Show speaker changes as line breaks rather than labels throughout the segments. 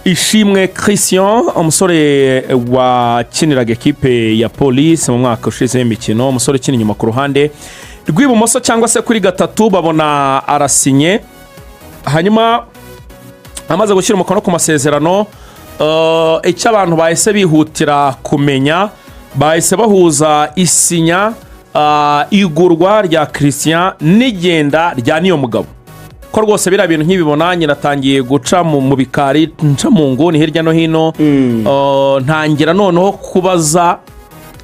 Ishimwe Christian, umusore wakiniraga ekipe ya Polisi mu mwaka ushize w'imikino, umusore ukina inyuma ku ruhande rw'ibumoso cyangwa se kuri gatatu, babona arasinye. Hanyuma amaze gushyira umukono ku masezerano, icyo abantu bahise bihutira kumenya, bahise bahuza isinya, igurwa rya Christian n'igenda rya Niyomugabo, ko rwose biriya bintu nkibibona nyiratangiye guca mu bikari, nca mu nguni hirya no hino, ntangira noneho kubaza: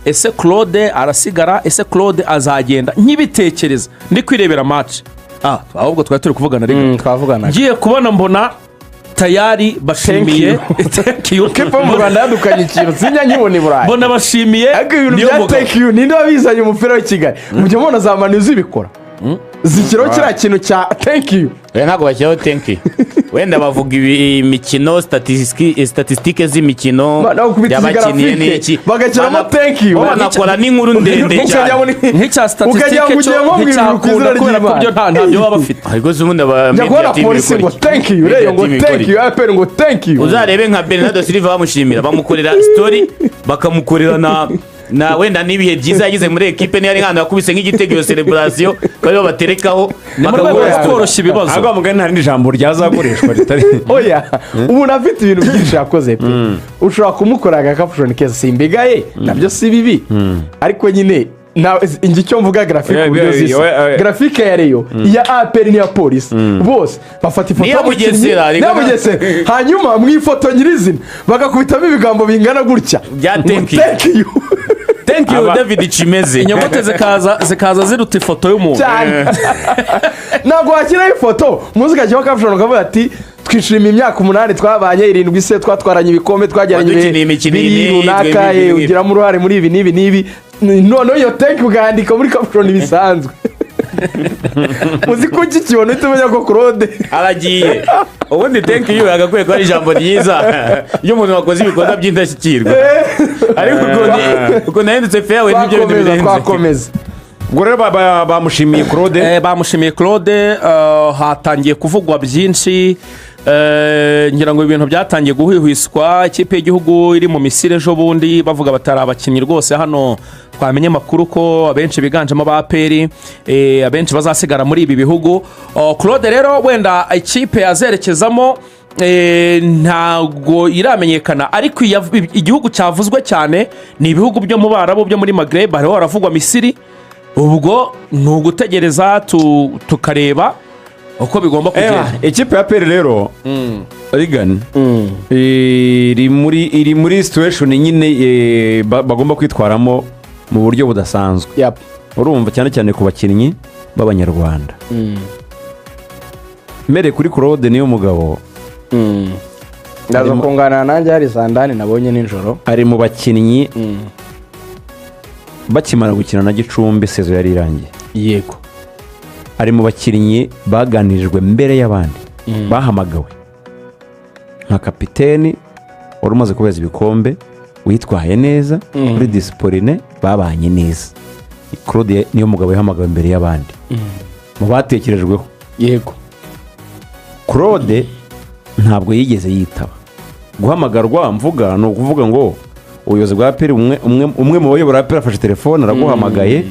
ese Claude arasigara? Ese Claude azagenda? Nkibitekereza ndi kwirebera match, ahubwo twari turi kuvugana rimwe.
Twavuganaga.
Ngiye kubona mbona tayari bashimiye, thank you.
Kipe yo mu Rwanda yadukanye ikintu sinjya nkibona i Burayi.
Mbona bashimiye
Ariko ibintu
niyo
bya
mugabo.
"thank you", ninde wabizanye? Umupira w'i Kigali mujya mubona za Man U zibikora, zishyiraho kiriya kintu cya "thank you".
Oya, ntabwo bashyiraho "thank you". Wenda bavuga imikino, statistiques z'imikino
Bakubita izi
y'abakiniye
graphique,
n'iki.
bagashyiramo "thank you".
Bo banakora n'inkuru ndende
Ukajya
cyane.
Nk'icya
Ukajya
statistique
ngo
cyo
ugiye nko mu ijuru ku
nticyakunda
izina
kubera ko byo
ry'Imana.
ntabyo baba bafite.
Ariko se ubundi aba
Njya
media
kubona
team
Polisi
ikora
ngo
iki?
"thank you",
Media
Rayon ngo
team ikora
"thank
iki?
you", APR ngo "thank you".
Uzarebe nka Bernardo Silva, bamushimira, bamukorera story, bakamukorera na wenda n'ibihe byiza yagize muri ekipe, niyo ari nk'ahantu yakubise nk'igitego, iyo celebration ariyo baterekaho.
Ni mu rwego rwo
Bakaguha story.
koroshya ibibazo.
Ahubwo mugani nta rindi jambo ryazakoreshwa ritari
Oya, umuntu afite ibintu byinshi yakoze pe, ushobora kumukorera agacaption keza, simbigaye, nabyo si bibi. Ariko nyine njye icyo mvuga, graphique
Oya,
uburyo
oya,
zisa,
oya, oya.
graphique ya Rayon, iya APR n'iya Polisi, bose bafata ifoto
N'iya
y'umukinnyi,
Bugesera,
n'iya Bugesera, hanyuma mu ifoto nyirizina bagakubitamo ibigambo bingana gutya
Bya "thank you".
"Thank you".
"Thank you." David Chimeze.
Inyuguti zikaza ziruta ifoto y'umuntu.
Cyane. Ntabwo washyiraho ifoto muzi, ugashyiraho caption ukavuga ati: "Twishimiye imyaka 8 twabanye, 7 se, twatwaranye ibikombe, twagiranye
Wadukiniye
ibihe
imikino
biri
iyi n'iyi,
runaka."
twebwe ibi.
Ugiramo uruhare muri ibi n'ibi n'ibi, noneho iyo "thank you" ukandika muri caption bisanzwe. Uzi ko ukikibona uhita umenya ko Claude
Aragiye. Ubundi "thank you" yagakwiye kuba ari ijambo ryiza iyo umuntu wakoze ibikorwa by'indashyikirwa, ariko ukuntu yahindutse fair nibyo bintu
Twakomeza.
birenze.
Twakomeza.
Ubwo rero bamushimiye Claude.
Bamushimiye Claude, hatangiye kuvugwa byinshi. Ngira ngo ibintu byatangiye guhwihwiswa ikipe y'igihugu iri mu Misiri ejo bundi, bavuga batari abakinnyi rwose. Hano twamenye amakuru ko abenshi biganjemo aba APR, abenshi bazasigara muri ibi bihugu. Oh, Claude rero wenda ikipe azerekezamo ntabwo iramenyekana, ariko igihugu cyavuzwe cyane ni ibihugu byo mu Barabu, byo muri Magreb, hariho haravugwa Misiri. Ubwo ni ugutegereza tukareba uko bigomba kugenda.
Ikipe ya APR rero rigani iri muri situation nyine bagomba kwitwaramo mu buryo budasanzwe. Urumva, cyane cyane ku bakinnyi b'Abanyarwanda, mere kuri Claude Niyomugabo.
Ndaza kunganira nanjye, hari zandani nabonye nijoro.
Ari mu bakinnyi bakimara gukina na Gicumbi, saison yari irangiye, ari mu bakinnyi baganirijwe mbere y'abandi, bahamagawe nka kapiteni wari umaze kubeza ibikombe, witwaye neza muri discipline, babanye neza. Claude Niyomugabo yahamagawe mbere y'abandi mu batekerejweho. Claude ntabwo yigeze yitaba guhamagarwa. Mvuga ni ukuvuga ngo ubuyobozi bwa APR, umwe mu bayobora APR afashe telefone araguhamagaye: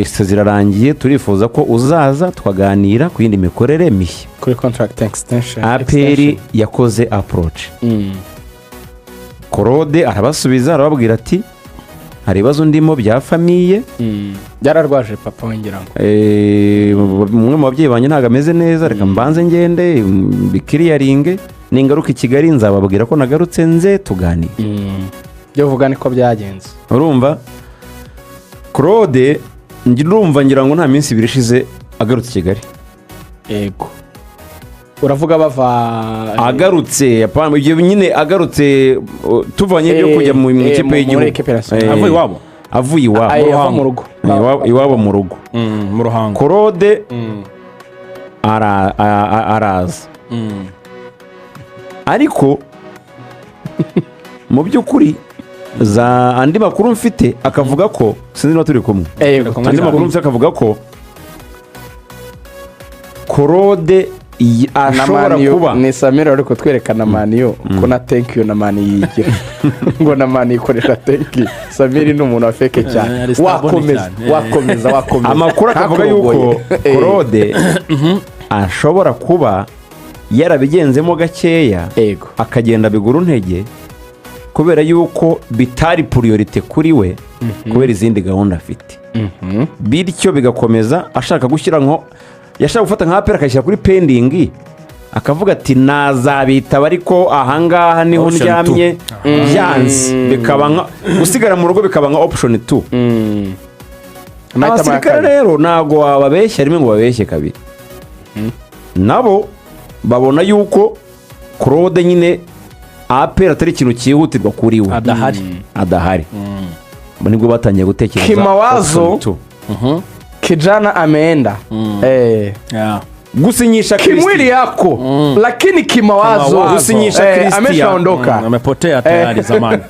"Saison irarangiye, turifuza ko uzaza tukaganira ku yindi mikorere mishya."
Kuri contract extension.
APR yakoze approach, Claude arabasubiza, arababwira ati: "Hari ibibazo ndimo bya famille."
Byararwaje papa we, ngira ngo.
"Umwe mu babyeyi banjye ntabwo ameze neza, reka mbanze ngende biclearinge, ningaruka i Kigali nzababwira ko nagarutse, nze tuganire."
Ibyo uvuga niko byagenze.
Urumva, Claude ndumva ngira ngo nta minsi 2 ishize agarutse i Kigali.
Yego, uravuga bava
Agarutse, apana, ibyo nyine agarutse, tuvanye ibyo kujya mu ikipe
muri
y'igihugu.
équipe nationale.
Avuye iwabo.
Avuye iwabo.
Ah, ava mu rugo.
Iwabo mu rugo.
Mu Ruhango.
Claude araza, ariko mu by'ukuri za andi makuru mfite akavuga ko, sinzi niba turi kumwe,
Yego.
andi makuru mfite akavuga ko Claude
Na
ashobora
Man U-
kuba
ni Samira uri kutwereka na Man U ko na thank you na Man U yigira ngo na Man U ikoresha thank you. Samiri ni umuntu wa fake cyane.
Ari stubborn
Wakomeza.
cyane.
Wakomeza, wakomeza.
Amakuru akavuga yuko
Ntakurogoye.
Claude ashobora kuba yarabigenzemo gakeya, akagenda bigura intege kubera yuko bitari priorité kuri we kubera izindi gahunda afite, bityo bigakomeza ashaka gushyira nko yashaka gufata nka APR akayishyira kuri pending, akavuga ati nazabitaba ariko ahangaha niho
Option.
ndyamye byanze, bikaba nka gusigara mu rugo, bikaba nka option two.
Amahitamo ya
Abasirikare
kabiri.
rero ntabwo wababeshya rimwe ngo babeshye kabiri. Nabo babona yuko Claude nyine APR atari ikintu cyihutirwa kuri we
adahari.
Adahari. Nibwo batangiye gutekereza
Kimawazo.
option two.
Kijana ameenda.
Gusinyisha
Kimwili
Christian.
yako lakini kimawazo.
Kimawazo.
Gusinyisha Christian.
Ameshaondoka.
Amepotea tayari zamani.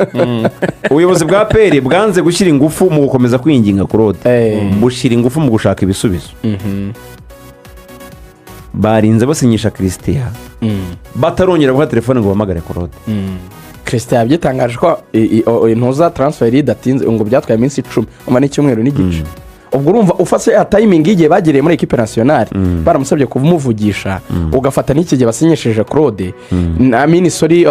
Ubuyobozi bwa APR bwanze gushyira ingufu mu gukomeza kwinginga Claude, bushyira ingufu mu gushaka ibisubizo. Barinze basinyisha Christian batarongera guha telefone ngo bahamagare Claude.
Christian yabyitangaje ko intuza transfer idatinze, ngo byatwaye iminsi 10, umva n'icyumweru n'igice. Ubwo urumva ufashe ya timing y'igihe bagiriye muri équipe nationale baramusabye kumuvugisha, ugafata n'iki gihe basinyishije Claude na mini sorry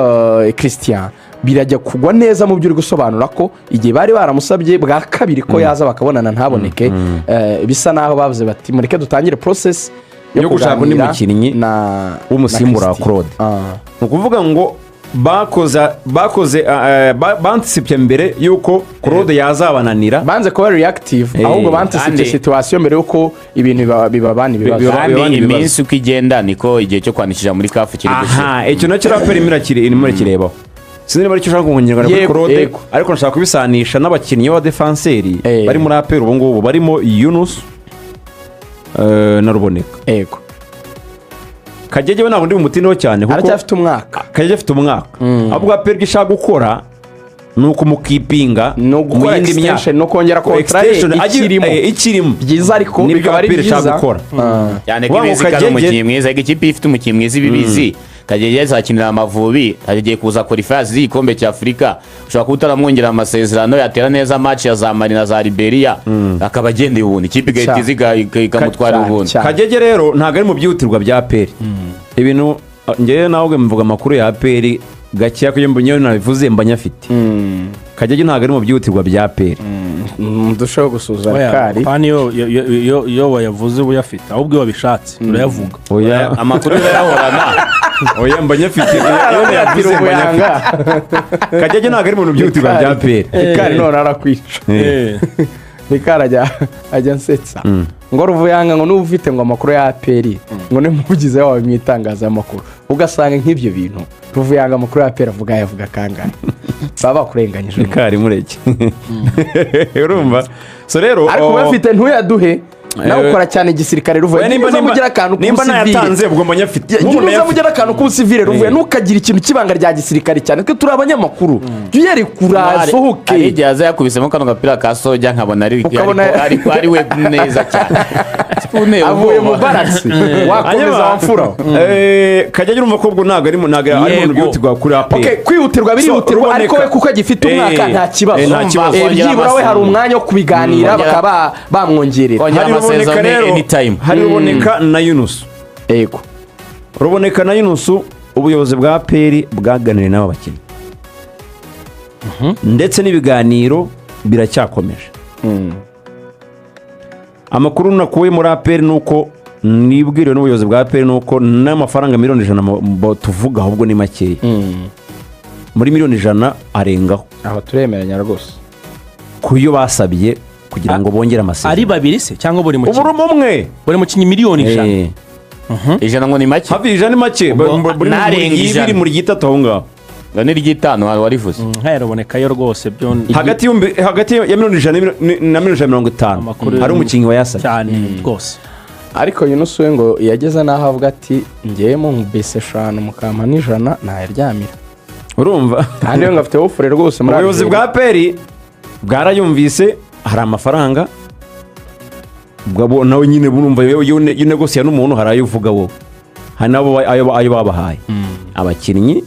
Christian, birajya kugwa neza mu byo uri gusobanura ko igihe bari baramusabye bwa kabiri ko yaza bakabonana ntaboneke, bisa naho bavuze bati mureke dutangire process
yo gushaka undi
kuganira
mukinnyi
na
w'umusimbura wa
na Christian.
Claude. Ni ukuvuga ngo bakoze banticipye mbere y'uko Claude yazabananira.
Banze kuba reactive, ahubwo banticipye situation mbere y'uko ibintu bibabana ibibazo.
Kandi
bibabana ibibazo.
iminsi uko igenda niko igihe cyo kwandikisha muri CAF kiri gushira.
Aha, icyo nacyo APR irimo irakirebaho. Sinzi niba aricyo ushaka kongera kuri Claude, ariko nshaka kubisanisha n'abakinnyi b'abadefanseri bari muri APR ubu ngubu, barimo Yunus na Ruboneka. Kagege we ntabwo ndi bumutineho cyane kuko
Aracyafite umwaka.
Kagege afite umwaka. Ahubwo APR icyo ishaka gukora ni ukumukipinga
Ni ugukora
mu yindi myaka.
extension, ni ukongera contrat ye
Extension,
ikirimo.
Ikirimo.
Byiza ariko
Nibyo
bikaba ari
APR ishaka
byiza.
gukora.
Cyane ko
Kuvuga ngo
ibizi ko ari
Kagege-
umukinnyi mwiza, ariko ikipe ifite umukinnyi mwiza ibibizi. Kagege azakinira Amavubi, agiye kuza qualifiers z'igikombe cya Afurika. Ushobora kuba utaramwongerera amasezerano, yatera neza match ya za Mali na za Liberia, akaba agendeye ubuntu, ikipe igahita iza ikamutwara ubuntu.
Kagege rero ntabwo ari mu byihutirwa bya APR. Ibintu ngewe nawe mvuga amakuru ya APR gakeya, kuko iyo nabivuze mba nyafite. Kagege ntabwo ari mu byihutirwa bya APR.
Ndushaho gusuhuza
Oya,
Rikari.
Pani iyo wayavuze uba uyafite, ahubwo iyo wabishatse urayavuga.
Oya.
Amakuru urayahorana.
Oya, mba nyafite. Iyo nayavuze mba nyafite. Kagege ntabwo ari mu bintu byihutirwa bya APR.
Rikari none arakwica. Rikari ajya ansetsa ngo Ruvuyanga ngo nuba ufite ngo amakuru ya APR ngo ni umuvugizi wawe mu itangazamakuru, ugasanga nk'ibyo bintu Ruvuyanga amakuru ya APR avuga yavuga kangahe, baba bakurenganyije.
Rikari mureke, urumva so rero
Ariko
oh,
uyafite ntuyaduhe nawe. Ukora cyane igisirikare, Ruvuye.
Oya, nimba
Niba
nimba
mugira akantu
nimba
k'ubusivile.
nayatanze ubwo mba nyafite.
Jya
Nk'umuntu
uza
yafite.
mugira akantu k'ubusivile, Ruvuye, ntukagire ikintu cy'ibanga rya gisirikare cyane. Twe turi abanyamakuru, jya uyerekura asohoke.
Hari igihe aza yakubisemo kano gapira ka soja, nkabona ari
Ukabona-
ariko ari we neza cyane.
Avuye mu barasi. Wakomeza.
Hanyuma,
Wamfura.
Kagege urumva ko ubwo ntabwo ari mu bintu byihutirwa kuri APR.
Okay, kwihutirwa birihutirwa.
So,
Ariko we
Ruboneka.
kuko agifite umwaka nta kibazo.
Nta kibazo.
Byibura we hari umwanya wo kubiganira, bakaba bamwongerera.
Kongera
Hari Ruboneka
amasezerano
rero,
anytime.
hari Ruboneka na Yunusu. Ruboneka na Yunusu, ubuyobozi bwa APR bwaganiriye n'aba bakinnyi ndetse n'ibiganiro biracyakomeje. Amakuru nakuye muri APR ni uko nibwiriwe n'ubuyobozi bwa APR ni uko n'amafaranga miliyoni 100 tuvuga ahubwo ni makeya, muri miliyoni 100 arengaho.
Aho turemeranya rwose.
Ku yo basabye kugira ngo bongere amasezerano.
Ari babiri se cyangwa buri
Ubu
mukinnyi?
urimo umwe.
Buri mukinnyi miliyoni 100?
100 ngo ni make.
Hafi 100 ni make.
Ubwo narenga
Ibiri
100.
muri gitatu aho ngaho.
Ngo ni iry'itanu wari warivuze.
Nkayarabonekayo rwose byo.
Hagati ya miliyoni 100 na miliyoni 150
Amakuru
hari umukinnyi wayasabye.
Cyane rwose.
Ariko Yunusu we ngo yageze n'aho avuga ati ngewe mu bise eshanu mukampa n'ijana nayaryamira.
Urumva.
Kandi we ngo afite offre rwose muri
Ubuyobozi
Algeria.
bwa APR bwarayumvise, hari amafaranga. Nawe nyine burumva iyo unegosiya n'umuntu hari ayo uvuga wowe. Hari nabo ayo babahaye, abakinnyi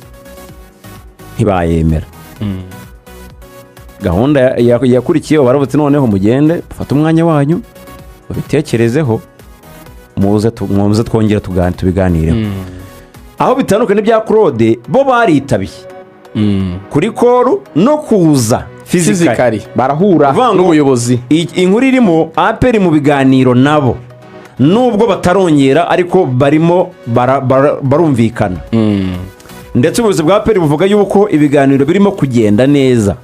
ntibayemera. Gahunda yakurikiyeho, baravutse, noneho mugende mufate umwanya wanyu babitekerezeho, muze twongere tubiganireho. Aho bitandukanye n'ibya Claude, bo baritabiye kuri call no kuza physically.
Physically barahura
Uvuga ngo
n'ubuyobozi.
Inkuru irimo APR mu biganiro nabo, nubwo batarongera, ariko barimo barumvikana, ndetse ubuyobozi bwa APR buvuga yuko ibiganiro birimo kugenda neza,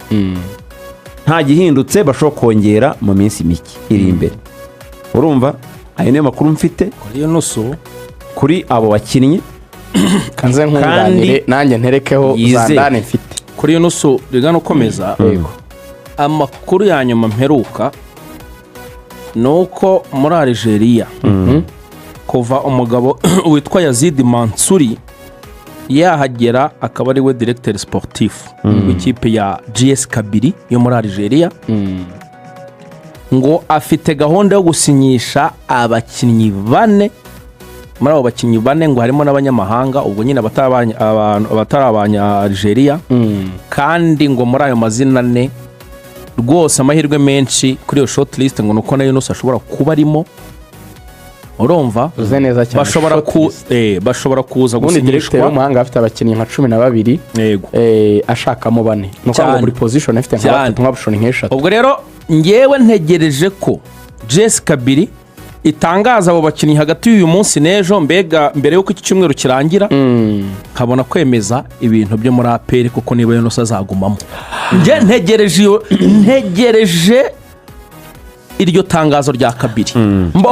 nta gihindutse bashobora kongera mu minsi mike iri imbere. Urumva ayo niyo makuru mfite
Kuri iyo nusu.
kuri abo bakinnyi.
Kanze nkunganire.
Kandi
Nanjye nterekeho
yizewe.
zandane mfite.
Kuri iyo nusu rigana ukomeza.
Yego.
Amakuru ya nyuma mperuka ni uko muri Algeria, kuva umugabo witwa Yazidi Mansuri yahagera, akaba ari we directeur sportif w'ikipe ya JS Kabylie yo muri Algeria, ngo afite gahunda yo gusinyisha abakinnyi bane. Muri abo bakinnyi bane ngo harimo n'abanyamahanga, ubwo nyine abatari abanya Algeria. Kandi ngo muri ayo mazina ane rwose, amahirwe menshi kuri iyo short list ngo ni uko na Yunus ashobora kuba arimo, urumva?
Uze neza cyane.
Bashobora
Short
ku
list.
Bashobora kuza
Ubundi directeur
gusinyishwa.
w'umuhanga afite abakinnyi nka 12, ashakamo bane, ni ukuvuga ngo buri position afite nka batatu, nka option nk'eshatu.
Ubwo rero ngewe ntegereje ko JS Kabylie itangaza abo bakinnyi hagati y'uyu munsi n'ejo, mbega mbere y'uko iki cyumweru kirangira, nkabona kwemeza ibintu byo muri APR, kuko niba Yunus azagumamo. Njye ntegereje iyo, ntegereje iryo tangazo rya Kabylie,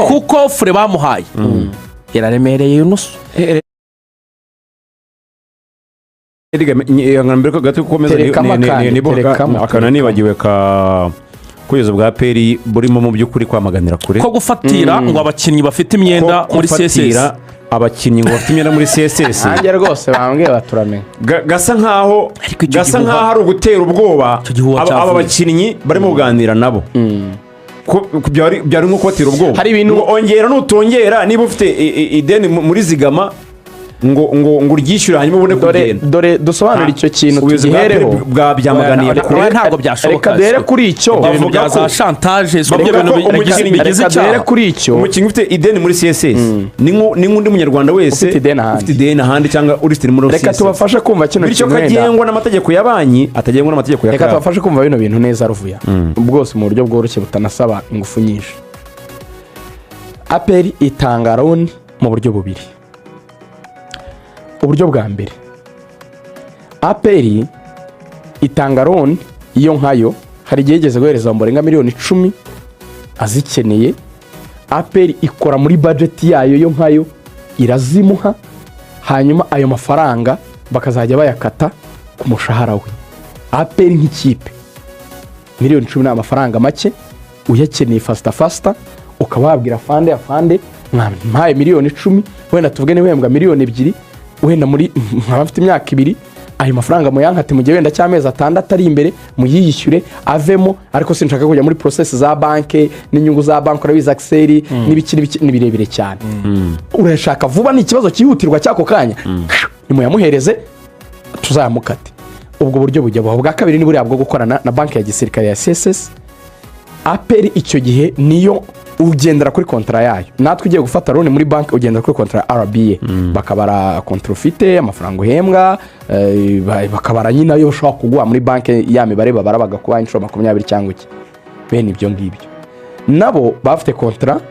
kuko offre bamuhaye iraremereye Yunus.
Erega, mbere ko gato gukomeza,
Terekamo akandi, terekamo,
akantu nibagiwe ka kugeza bwa APR burimo mu by'ukuri kwamaganira kure
ko gufatira ngo abakinnyi bafite imyenda
ko
muri CSS.
Gufatira abakinnyi ngo bafite imyenda muri CSS.
Nanjye rwose bambwiye baturamenya.
Gasa nkaho
Ariko icyo
gasa
gihuha-
nkaho ari ugutera ubwoba
Icyo gihuha
aba
cyavuye.
bakinnyi barimo kuganira nabo. Ko byari nko kubatera ubwoba.
Hari ibintu-
Ngo ongera nutongera, niba ufite ideni muri zigama, ngo uryishyure hanyuma ubone
Dore
kugenda.
dore dusobanure icyo kintu,
Ubuyobozi bwa
tugihereho.
APR bwabyamaganiye
Oya,
kure.
oya, ntabwo byashoboka.
Reka duhere kuri icyo.
Ibyo bintu
Bavuga
bya za
ko-
chantage, si ibyo
bavuga
bintu
ko umukinnyi-
bigize
Reka duhere
icyaha.
kuri icyo.
Umukinnyi ufite ideni muri CSS ni nk'undi munyarwanda wese
Ufite ideni ahandi.
ufite ideni ahandi cyangwa uri muri
Reka
CSS,
tubafashe kumva kino
bityo
kintu
ko
wenda.
agengwa n'amategeko ya banki, atagengwa n'amategeko ya
Reka
club.
tubafashe kumva bino bintu neza, ruvuya bwose, mu buryo bworoshye butanasaba ingufu nyinshi. APR itanga loan mu buryo bubiri. Uburyo bwa mbere, APR itanga loan iyo nkayo hari igihe yigeze guhereza Ombolenga miliyoni 10 azikeneye. APR ikora muri budget yayo yo nkayo irazimuha, hanyuma ayo mafaranga bakazajya bayakata ku mushahara we. APR nk'ikipe, miliyoni 10 ni amafaranga make. Uyakeneye faster faster, ukaba wabwira afande: "Afande, mwampaye miliyoni 10, wenda tuvuge niba uhembwa miliyoni 2, wenda muri nkaba mfite imyaka 2, ayo mafaranga muyankate mu gihe wenda cy'amezi 6 ari imbere, muyiyishyure avemo, ariko sinshaka kujya muri process za banki n'inyungu za banki, urabizi akiseri n'ibiki n'ibiki, ni birebire cyane. Urashaka vuba, ni ikibazo cyihutirwa cy'ako kanya, nimuyamuhereze tuzayamukate." Ubwo buryo bujya buha. Bwa kabiri ni buriya bwo gukorana na banki ya gisirikare ya CSS. APR icyo gihe niyo ugendera kuri contrat yayo. Natwe ugiye gufata loan muri banki, ugendera kuri contrat ya RBA, bakabara contrat ufite, amafaranga uhembwa, bakabara nyine ayo bashobora kuguha muri banki, ya mibare babara bagakubaha inshuro 20 cyangwa iki, bene ibyo ngibyo. Nabo bafite contrat,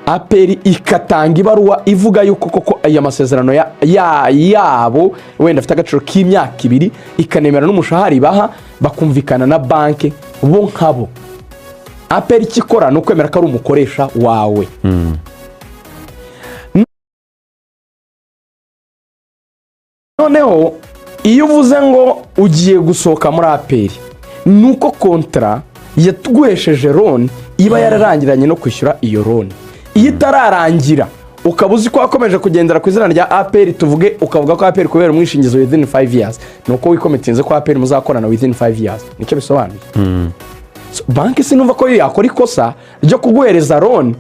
APR ikatanga ibaruwa ivuga yuko koko aya masezerano yabo wenda afite agaciro k'imyaka 2, ikanemera n'umushahara ibaha, bakumvikana na banki bo nkabo. APR icyo ikora ni ukwemera ko ari umukoresha wawe. Noneho iyo uvuze ngo ugiye gusohoka muri APR, ni uko contrat yatuguhesheje loan iba yararangiranye no kwishyura iyo loan. Iyo itararangira, ukaba uzi ko wakomeje kugendera ku izina rya APR, tuvuge ukavuga ko APR kubera umwishingizi within 5 years, ni uko wicommittinze ko APR muzakorana within 5 years, nicyo bisobanuye. So, banki sinumva ko yo yakora ikosa ryo kuguhereza loan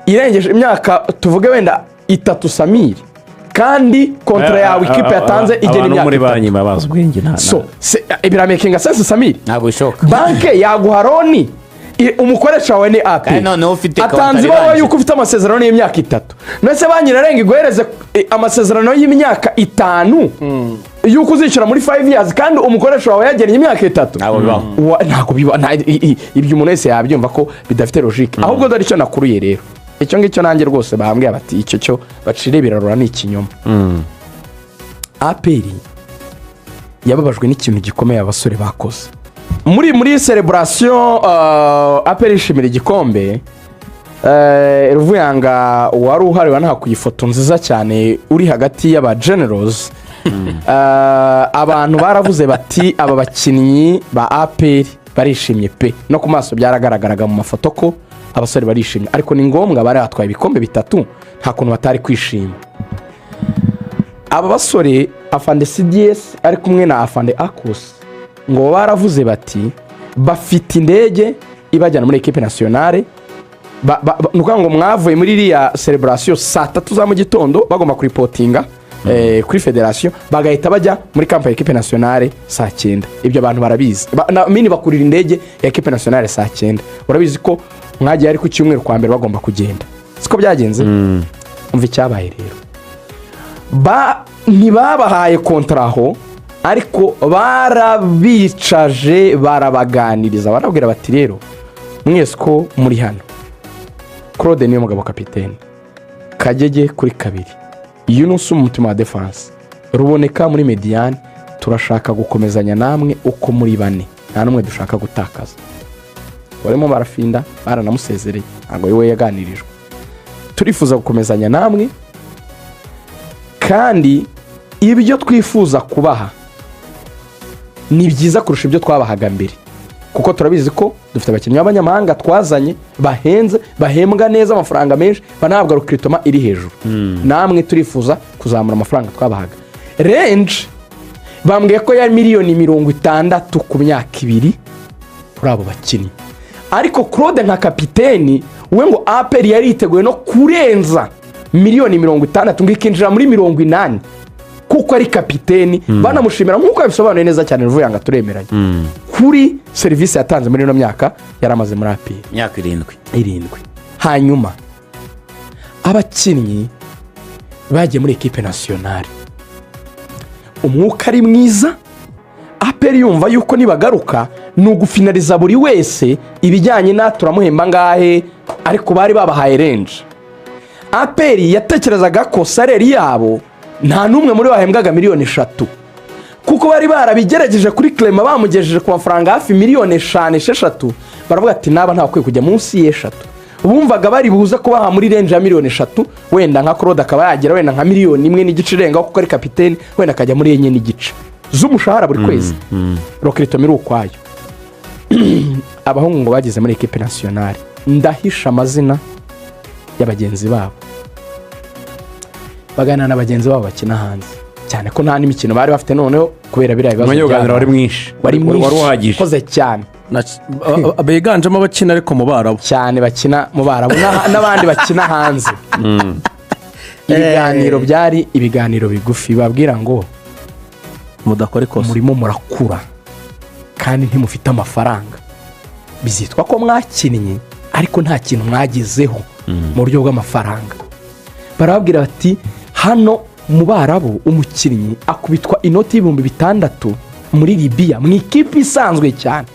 irengeje imyaka, tuvuge wenda 3, Samiri. Kandi contrat yawe ikipe yatanze igena
Abantu
imyaka
muri
3.
Banki babazi ubwenge nta
So biramakinga sense, Samiri?
Ntabwo bishoboka.
Banki yaguha loan, umukoresha wawe ni APR.
Kandi noneho ufite
Atanze
contrat
ibaruwa
irangiye.
y'uko ufite amasezerano y'imyaka 3. Ndetse banki irarenga iguhereze amasezerano y'imyaka 5 y'uko uzishyura muri 5 years, kandi umukoresha wawe yagennye imyaka 3?
Ntabwo bibaho.
Ntabwo bibaho. Ibyo umuntu wese yabyumva ko bidafite logique. Ahubwo dore icyo nakuruye rero, icyo ngicyo nanjye rwose bambwiye bati icyo cyo bacire birarura, ni ikinyoma. APR yababajwe n'ikintu gikomeye abasore bakoze muri célébration. APR yishimira igikombe, Ruvuyanga wari uhari wanahakuye ifoto nziza cyane uri hagati y'aba generals. Abantu baravuze bati aba bakinnyi ba APR barishimye pe. No ku maso byaragaragaraga mu mafoto ko abasore barishimye, ariko ni ngombwa, bari batwaye ibikombe bitatu, nta kuntu batari kwishima. Aba basore, afande CDS ari kumwe na afande Akusi, ngo baravuze bati bafite indege ibajyana muri équipe nationale. Ni ukuvuga ngo mwavuye muri iriya célébration saa 3 za mu gitondo, bagomba kuripotinga kuri federasiyo, bagahita bajya muri camp ya équipe nationale saa 9. Ibyo abantu barabizi. Mini bakurira indege ya équipe nationale saa 9. Urabizi ko mwagiye ari ku cyumweru, kwa mbere bagomba kugenda, siko byagenze? Umva icyabaye rero, ntibabahaye contrat aho, ariko barabicaje, barabaganiriza, barabwira bati rero mwese ko muri hano, Claude niyo mugabo kapitene, Kagege kuri kabiri, Yunusu mu mutima wa défense, Ruboneka muri médiane, turashaka gukomezanya namwe uko muri bane, nta n'umwe dushaka gutakaza. Barimo barafinda, baranamusezereye, ntabwo we yaganirijwe. Turifuza gukomezanya namwe, kandi ibyo twifuza kubaha ni byiza kurusha ibyo twabahaga mbere, kuko turabizi ko dufite abakinnyi b'abanyamahanga twazanye bahenze, bahembwa neza amafaranga menshi, banahabwa recrutement iri hejuru. Namwe turifuza kuzamura amafaranga twabahaga. Range bambwiye ko yari miliyoni 60 ku myaka 2 kuri abo bakinnyi. Ariko Claude nka kapiteni we, ngo APR yari yiteguye no kurenza miliyoni 60, ngo ikinjira muri 80, kuko ari kapiteni. Banamushimira nk'uko yabisobanuye neza cyane Ruvuyanga, turemeranya kuri serivisi yatanze muri ino myaka yari amaze muri APR.
Imyaka 7.
7. Hanyuma abakinnyi bagiye muri équipe nationale, umwuka ari mwiza. APR yumva yuko nibagaruka ni ugufinariza buri wese ibijyanye na turamuhemba angahe, ariko bari babahaye range. APR yatekerezaga ko salaire yabo nta n'umwe muri bo wahembwaga miliyoni 3, kuko bari barabigerageje kuri Clement, bamugejeje ku mafaranga hafi miliyoni 5, 6, baravuga ati naba ntakwiye kujya munsi y'eshatu. Bumvaga bari buze kubaha muri range ya miliyoni 3, wenda nka Claude akaba yagera wenda nka miliyoni 1.5 irengaho kuko ari kapiteni, wenda akajya muri 4.5 z'umushahara buri kwezi, recrutement iri ukwayo. Abahungu ngo bageze muri équipe nationale, ndahisha amazina ya bagenzi babo, baganira na bagenzi babo bakina hanze, cyane ko nta n'imikino bari bafite noneho kubera biriya bibazo
Umwanya wo kuganira wari
byabaye.
mwinshi.
Wari
Wari
mwinshi.
uhagije.
Ukoze cyane.
Biganjemo abakina ariko mu Barabu.
Cyane, bakina mu Barabu n'abandi bakina hanze. Ibiganiro byari ibiganiro bigufi, babwira ngo
mudakora ikosa,
murimo murakura kandi ntimufite amafaranga, bizitwa ko mwakinnye ariko nta kintu mwagezeho mu buryo bw'amafaranga. Barababwira bati hano mu Barabu umukinnyi akubitwa inoti y'6,000 muri Libiya mu ikipe isanzwe cyane.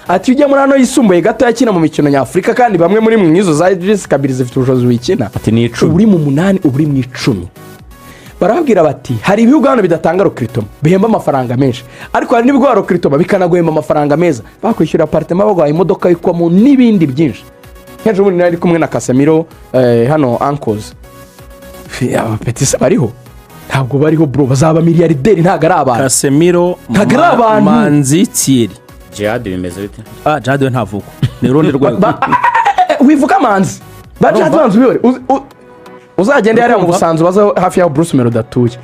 Ati ujya muri hano yisumbuye gato yakina mu mikino nyafurika, kandi bamwe muri mwe nk'izo za JS Kabylie zifite ubushobozi buyikina,
Ati ni 10.
uba uri mu 8, uba uri mu 10. Barababwira bati hari ibihugu hano bidatanga recrutement bihemba amafaranga menshi, ariko hari n'ibigo recrutement bikanaguhemba amafaranga meza, bakwishyura appartement, baguhaye imodoka yikwamo n'ibindi byinshi. Nk'ejo bundi nari kumwe na Casemiro, hano ankoze abapetisi bariho, ntabwo bariho bro, bazaba miliyarideri, ntabwo ari abantu.
Casemiro.
Ntabwo ari abantu.
Manzi Thierry.
Jihad bimeze bite?
Ah, Jihad we ntavuga, ni urundi rwego.
Wivuga Manzi ba Jihad, banza ubibore. Uzagende hariya mu Busanzu, baze hafi y'aho Bruce Melody atuye.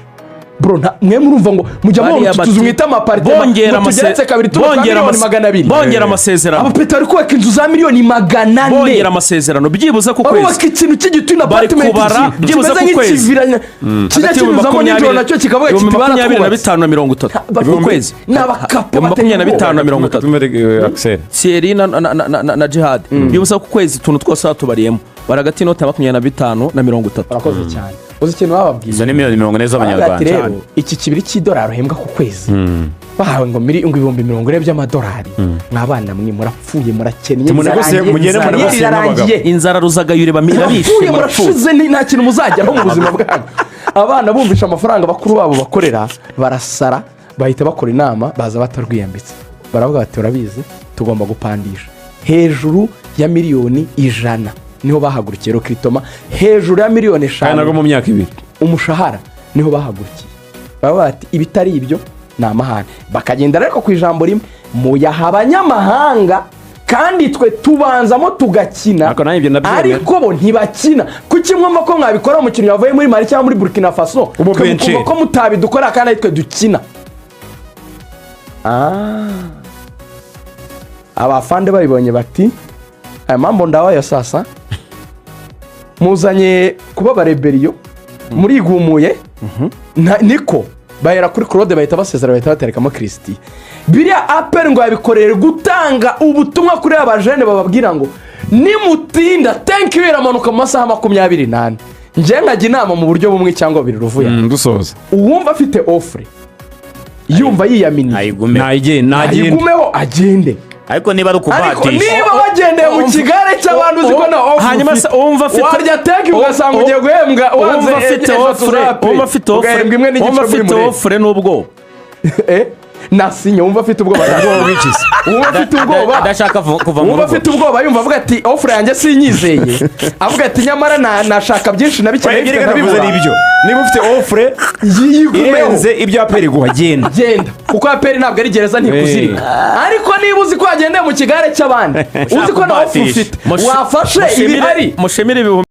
Bro, mwe murumva ngo mujya mubona
Bariya
utu tuzu
bati-
mwita ama apartment
bongera
ngo tugeretse kabiri tuba twa
bongera
miliyoni 200.
Bongera amasezerano.
Abapeta bari kubaka inzu za miliyoni 400.
Bongera amasezerano byibuze ku kwezi.
Barubaka ikintu cy'igitwin
Bari
apartment
kubara byibuze
kimeze
ku kwezi.
nk'ikiviranya kijya
Hagati y'ibihumbi
kinyuzamo nijoro nacyo kikavuga
ibihumbi
kiti
makumyabiri na
baratwubatse.
bitanu na 30 ku kwezi.
Ni abakapo
Ibihumbi 25 na 30.
Axel.
Thierry na Jihad, byibuze ku kwezi utuntu twose batubariyemo bari hagati y'inoti ya 25 na 30.
Urakoze cyane. Uzi ikintu bababwiye?
Izo ni miliyoni 40
Baravuga ati,
z'amanyarwanda.
Rero iki kibiri cy'idolari uhembwa ku kwezi, bahawe ngo 40,000 by'amadolari, mwabana mwe murapfuye, murakennye.
Tumunegosiye-
Inzara
mugende
inzara
munegosiye
irarangiye.
Inzara ruzagayure irabishe.
Murapfuye.
Murapfuye.
Murashize, nta kintu muzageraho mu buzima bwanyu. Abana bumvisha amafaranga bakuru babo bakorera, barasara, bahita bakora inama, baza batarwiyambitse, baravuga bati: "Urabizi, tugomba gupandisha hejuru ya miliyoni 100." Niho bahagurukiye recrutement, hejuru ya miliyoni
Kandi nabwo
5
mu myaka 2.
Umushahara niho bahagurukiye, baravuga bati: "Ibitari ibyo ni amahane." Bakagenda ariko ku ijambo rimwe: "Muyaha abanyamahanga kandi twe tubanzamo tugakina."
Ariko nanjye ibyo ndabyemera.
Ariko bo ntibakina. Kuki mwumva ko mwabikora umukinnyi wavuye muri Mali cyangwa muri Burkina Faso,
Umu
twe
benshi.
mukumva ko mutabidukora kandi ari twe dukina? Ah. Abafande babibonye bati: "Aya mambo ndawayo sasa, muzanye kuba ba rébellion, murigumuye." Niko bahera kuri Claude, bahita basezera, bahita baterekamo Christian. Biriya APR ngo yabikorere gutanga ubutumwa kuri aba jeunes, bababwira ngo nimutinda, thank you iramanuka mu masaha 24. Njye nkajya inama mu buryo bumwe cyangwa bubiri, ruvuye.
Dusoza.
Uwumva afite offre, yumva yiyaminiye,
Ayigume.
Nagende, nagende.
Ayigumeho, agende.
Ariko niba ari
Ariko
ukubatisha,
niba wagendeye mu kigare cy'abantu, uzi ko na offre
Hanyuma se
ufite,
uwumva afite
warya thank you ugasanga ugiye guhembwa wanze
uwumva afite
eshatu
offre
za APR,
uwumva afite offre
ugahembwa imwe n'igice
uwumva
muri
afite
murebe.
Offre n'ubwoba.
Nasinye. Wumva afite ubwoba, wumva afite ubwoba,
adashaka kuva mu
wumva
rugo.
Afite ubwoba, yumva avuga ati: "Offre yanjye sinyizeye," avuga ati: "Nyamara nashaka byinshi nabikeneye."
Ibyo reka navuze ni ibyo: niba ufite offre
Yigumeho.
irenze ibyo APR iguha, genda.
Genda, kuko APR ntabwo ari gereza, ntikuzirika. Ariko niba uzi ko wagendeye mu kigare cy'abandi, uzi ko na offre
kubatisha.
ufite, wafashe ibihari.
Mushimire ibihumbi